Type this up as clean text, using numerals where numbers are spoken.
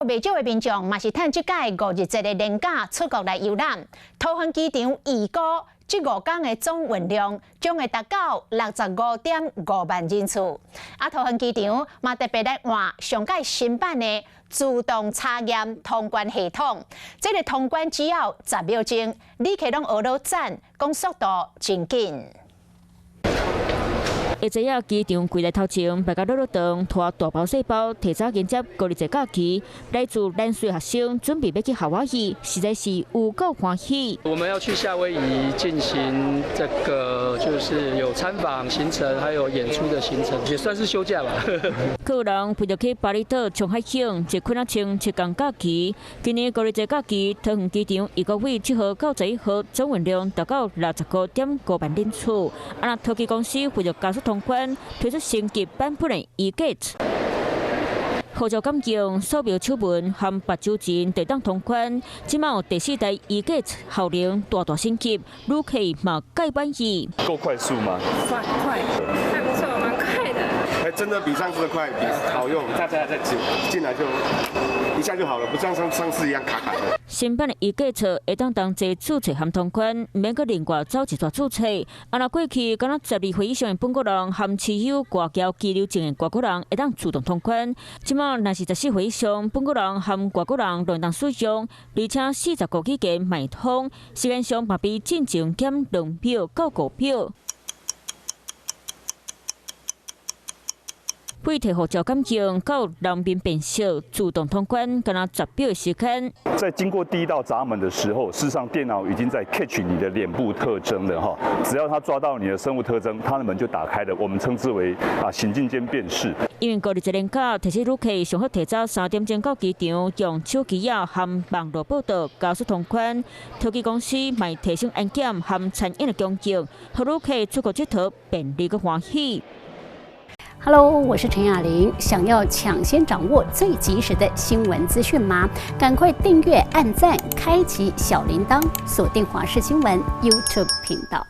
袂少的民眾嘛是趁這屆五日節的連假出國來遊覽。桃園機場預估這5天的總運量將會達到65.5萬人次。啊，桃園機場嘛特別來換上蓋新版的自動查驗通關系統，這个通關只要10秒鐘，旅客攏學囉讚，講速度真緊。會知影機場櫃台頭前排甲落落長，拖大包細包，提早迎接五日節假期。來自南勢學生準備欲去夏威夷，實在是有夠歡喜。我們要去夏威夷進行這個，就是有參訪行程，還有演出的行程，也算是休假吧。閣有人飛著去巴厘島衝海景，一睏仔穿7天假期。今年五日節假期，桃園機場預估為7號到11號總運量達到65.5萬人次。啊，若桃機公司為著加速通關，推出升級版本的 eGate，護照感應、掃描手紋和目睭針就當通關。這馬有第四代 eGate 效能大大升級，旅客嘛蓋滿意。夠快速嗎？算快，還不錯，蠻快的。還真的比上次的快，比好用。大家再進進來就一下就好了，不像上上次一樣卡卡的。新版的 eGate 會當同齊註冊和通關，毋免閣另外走一逝註冊。啊，若過去敢若12歲以上的本國人和持有外僑居留證的外國人會當自動通關。這馬若是14歲以上本國人和外國人攏會當使用，而且40個語言嘛會通，時間上嘛比進前減2秒到5秒。為提護照感應到人面辨識自動通關，敢若10秒的時間。在經過第一道閘門的時候，事實上電腦已經在 catch 你的臉部特徵了哈。只要它抓到你的生物特徵，它的門就打開了。我們稱之為行進間辨識。因為五日節連假，提醒旅客上好提早3點鐘到機場，用手機仔和網路報到加速通關。桃機公司嘛提升安檢和餐飲的供應，予旅客出國𨑨迌便利閣歡喜。 Hello，我是陳雅玲。想要搶先掌握最及時的新聞資訊嗎？趕快訂閱、按讚、開啟小鈴鐺，鎖定華視新聞 YouTube 頻道。